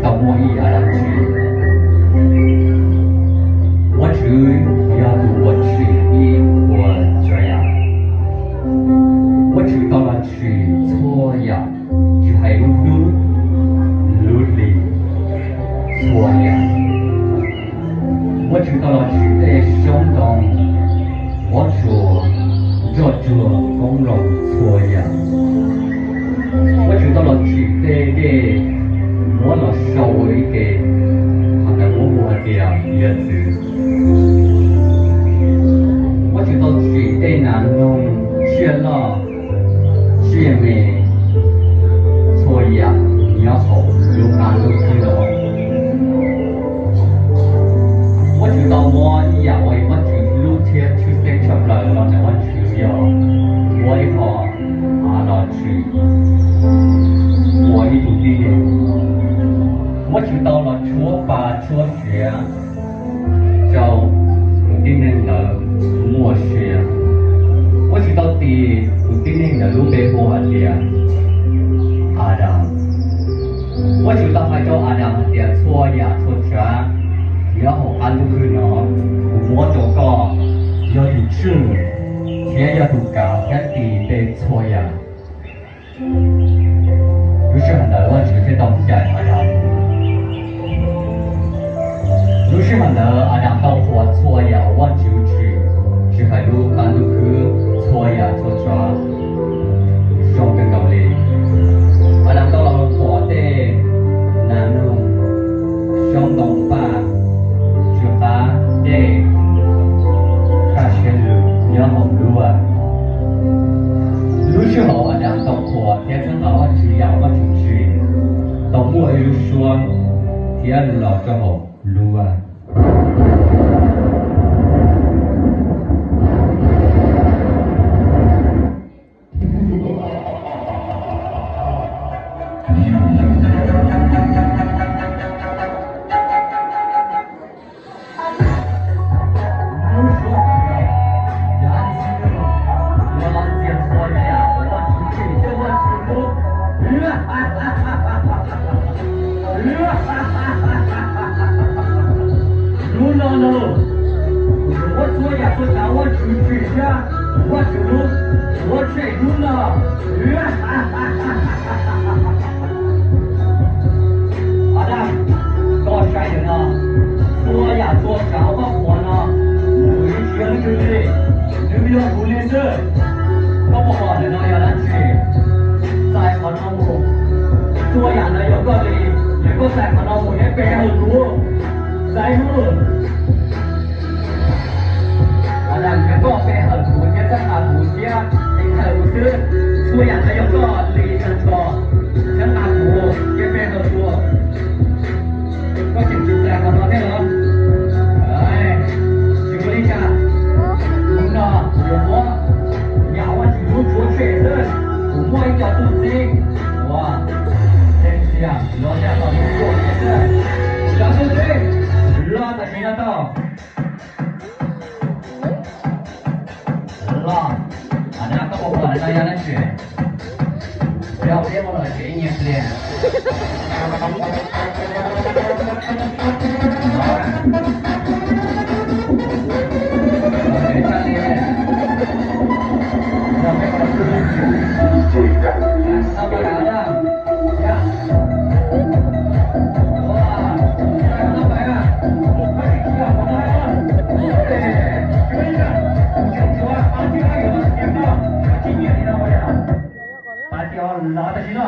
Tau muaj ib yam dab tsi, Vajtswv yog tus uas tsim ib puas tsav yam. Vajtswv tau los tsim txhua yam, tsis hais lub hnub lub hli, txhua yam. Vajtswv tau los tsim tej xyoob ntoo, vov tsuas, nroj tsuag, koob loos, txhua yam. Vajtswv tau los tsim tej dej, muab los sau ua ib ke, qhov ntawd muab hu hais tias hiav txwv. Vajtswv tau tsim tej nas noog, tsiaj loj, tsiaj me, txhua yam nyob hauv lub qab ntuj khwb no. Vajtswv tau muab ib yam uas yog Vajtswv hlub thiab tshwj xeeb tshaj plaws los ntawm Vajtswv yog muab ib qho av los tsim ua ib tug tib neeg. Vajtswv tau los tshuab pa tshuab siav rau tus tib neeg ntawd muaj sia. Vajtswv tau tis tus tib neeg ntawd lub npe hu hais tias Adas. Vajtswv tau hais rau Adas hais tias txhua yam txhua tsav nyob hauv qab ntuj khwb no, kuv muab rau koj yog tus tswj thiab yog tus kav thiab tis tej txhua yam. Lub sij hawm ntawd Vajtswv thiaj tau ncaim Adas. Lub sij hawm ntawd Adas tau qhuas txhua yam uas Vajtswv tsim, tsis hais lub qab ntuj khwb, txhua yam txhua tsav zoo kawg nkaus li. Adas tau los qhuas tej nas noog, xyoob ntoo paj, tsw qab, dej, kaj siab lug nyob hauv lub vaj. Lub sij hawm Adas tau qhuas thiab txhawb nqa Vajtswv yam uas Vajtswv tsim, tau muaj ib lub suab thiab los rau hauv lub vaj. Hnub no los, kuv muab txhua yam txhua tsav Vajtswv tsim thiab Vajtswv lub, Vajtswv lub no. Adas, koj saib ntawm no, txhua yam txhua tsav uas koj qhuas no, nws tsis yog leej twg li, nws yog kuv li xwb. Koj puas pom ntawm no yog dab tsi? Txais qhov no mus, txhua yam ntawd yog koj li, yog koj txais qhov no mus thiab pe hawm kuv, txais mus. Adas, yog koj pe hawm kuv thiab txhawb nqa kuv thiab pe hawm kuv xwb, txhua yam ntawd yog koj li tag nrho, txhawb nqa kuv thiab pe hawm kuv. Koj tseem tsis txais qhov no thiab los? Tsis ua li cas, hnub no kuv yuav muab yam uas Vajtswv hlub tsuav tshem xwb. Kuv muaj ib co tub txib uas tseem txias los yam los mus ruam xwb. Cov tub txib, los tam sim no tau. Los, Adas, koj puas pom ntawm no yog dab tsi? Yog peb mus los tsev ib nyuag pliag. Pab tij ob los tam sim no.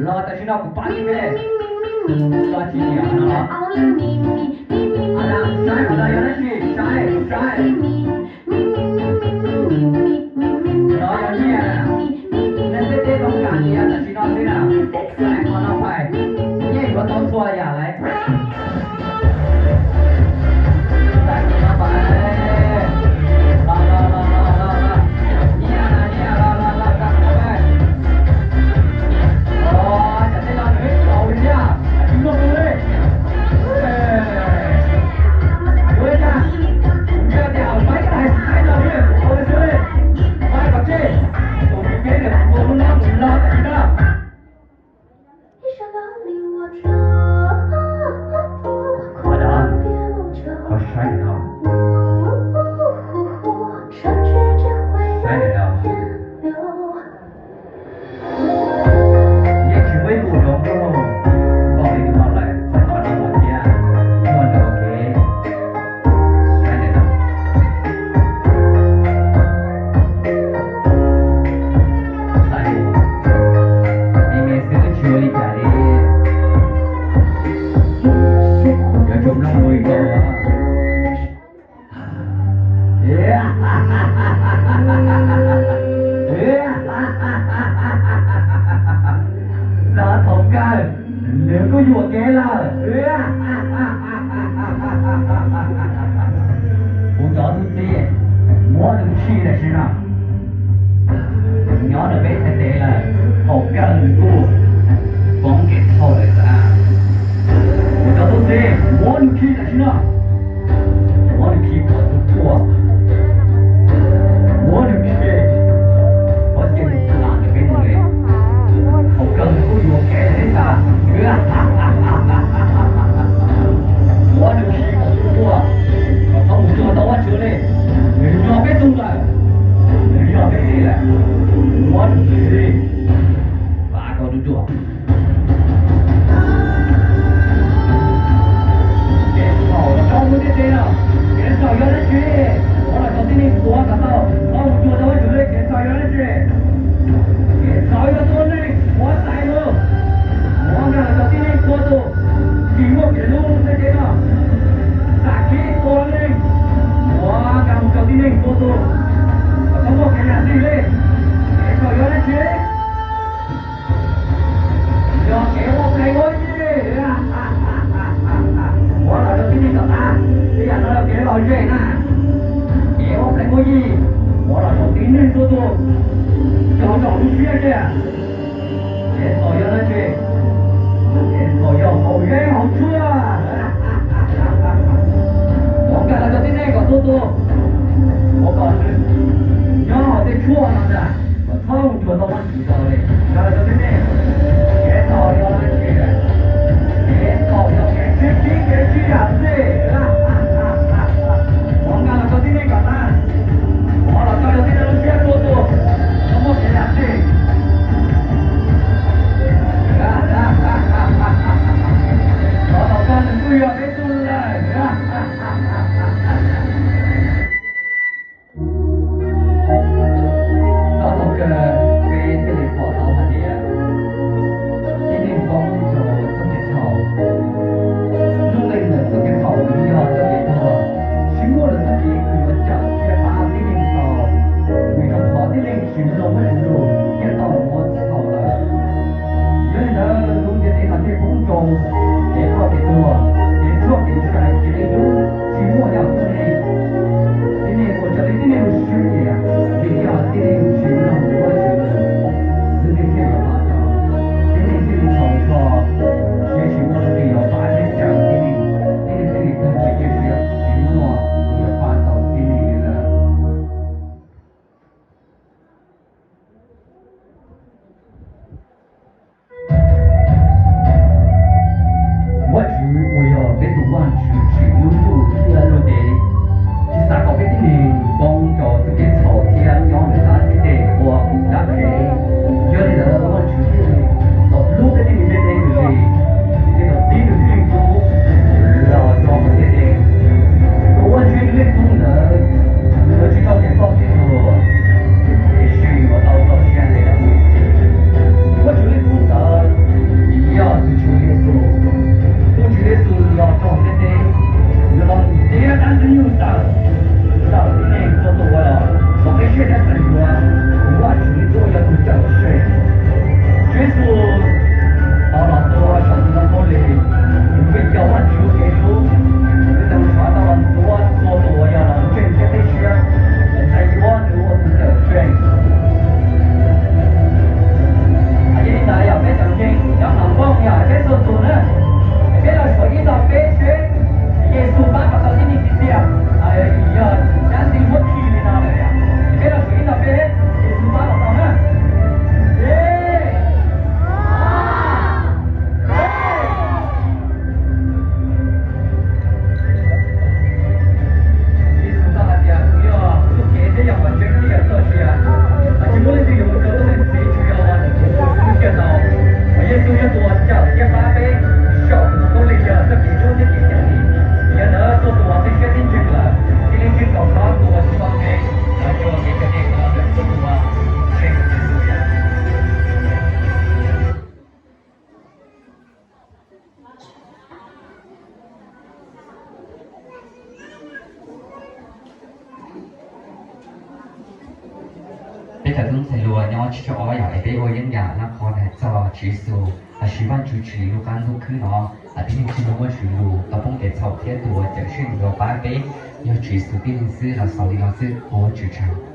Los tam sim no kuv pab tij peb. Koj tsis nyiam no los? Saib qhov no yog dab tsi? Saib, saib. No yog nyiaj. Neeg ntiaj teb toob kas nyiaj tam sim no xwb na. Saib qhov no pais, nyiaj yuav tau txhua yam lawm. Saib qhov no pais. Los, los, los, los, los, los. Nyiaj, nyiaj, los, los, los, saib qhov no pais. Os, cov tej no nws ib txaus li thiab, tsis mloog li. Yuav ib tag, kuv nco tias hauv paib tais saib no li kuv qhov li xwb li. Paib kom tsij, tus nws kev nws tus lub no mus los tam sim no. Qhov no, koj saib ntawm no. Saib ntawm no. Yeej tsis muaj ib tug zoo nkauj npaum li tus no lawm, txog qhov no los thiab, muaj nws ua ke. Saib ntawm no. Xav li, me me xwb tsis ua li cas li. Yuav tsum mloog ua li ko. Txog thaum kawg, nws kuj yuam kev lawm. Kuv cov tub txib, muab nws tshij tam sim no. Nyob rau peb txhais tes lawm, thaum kawg nws kuj poob kev txhaum lawm xwb. Kuv cov tub txib, muab nws khi tam sim no. Muab nws khi puas tus tuaj. Muab nws khi, muab ces nws lam ntawm peb mus li. Thaum kawg nws kuj yuam kev lawm thiab xwb. Muab nws khi puas tus tuaj, kom txhob mus cuag tau Vajtswv li. Nws yog peb tug lawm, nws yog peb li lawm. Muab nws khi, vam koj tus tuaj. Kev txhaum los rau lub ntiaj teb no, kev txhaum yog dab tsi? Muab los rau tib neeg tuav kom tau, txhob mus cuag tau Vajtswv li. Kev txhaum yog dab tsi? Kev txhaum yog tua neeg, muab txais mus. Muab nkag los rau tib neeg txhua tus, tsis muaj kev hlub lub ntiaj teb no. Txam khib tua neeg, muab nkag mus rau tib neeg txhua tus, kom txhob muaj kev yam txij li. Kev txhaum yog dab tsi? Yog kev ua plees ua yi. Muab los rau tib neeg kom tag, ib yam no yog kev lom zem na. Kev ua plees ua yi, muab los rau tib neeg txhua tus, coj nrog lub siab kiag. Kev txhaum yog dab tsi? Kev txhaum yog haus yeeb haus tshuaj. Muab nkag los rau tib neeg kom txhua tus, ua kom nws nyob hauv tej tshuaj no ntag, kom txhob mus cuag tau Vajtswv tau li. Nkag los rau tib neeg, kev txhaum yog dab tsi? Kev txhaum yog kev sib khib, kev sib yam txij. Muab nkag los rau tib neeg kom tag, muab los rau tib neeg lub siab txhua tus, txhob muaj kev yam txij. Txog thaum kawg nws kuj yog peb tug lawm. Txog thaum kawg peb thiaj li pom tau hais tias tib neeg poob rau txoj kev txhaum. Lub nqe ntawm txoj kev txhaum nws yog txoj kev tuag, tsis muaj lwm txoj kev uas yuav cawm thiab pab tib neeg tau, vim rau qhov tib neeg tsis mloog Vajtswv lus thiaj tau muab txhaum lawm. Yog li ntawd lub ntiaj teb no thiaj poob rau kev ploj kev tuag, kev tshuaj kev ntshai, kev hlub, tsis muaj yam tib neeg. Tib neeg ua raws li tib neeg lub siab nyiam, vim yog tib neeg tsis mloog Vajtswv lus, lub ntiaj teb thiaj yuav pab tau. Tib neeg thiaj li txhaum nrho, thiab tsis muaj leej twg yuav pab thiab cawm tib neeg. Tib neeg thiaj li tag kev cia siab, tsis muaj tus yuav pab tau tib neeg li lawm. Vajtswv uas yog peb tus Vajtswv tsim lub ntuj thiab lub ntev, tsis xav kom peb tib neeg poob rau txoj kev txhaum thiab nyob nws qab txhais tes ua dab phem. Yog li ntawd Vajtswv thiaj li tau hlub peb tib neeg ntiaj teb kawg li, thiaj tau txib nws tib leeg tub los rau hauv ntiaj teb. Tus Vajtswv nws leej tub ntawd, nws yuav tsis raug kev ploj kev tuag, tiam sis yuav tau txoj sia ntev los mus ib txhis. Vajtswv leej tub ntawd yog tus Tswv Yexus. Thaum tub ntxhais hluas nyob tsib caug ob yog es peb ua yeeb yam laj qhov hais txog Tswv Yexus lossis Vajtswv Tsim Lub Qab Ntuj Khwb no, tib neeg tsis tau muaj tswv lus tau poob kev txhaum thiab tus uas cawm seej yuav pab peb yog Tswv Yexus tib leeg xwb los xaus li no xwb, ua Vajtswv tsaug.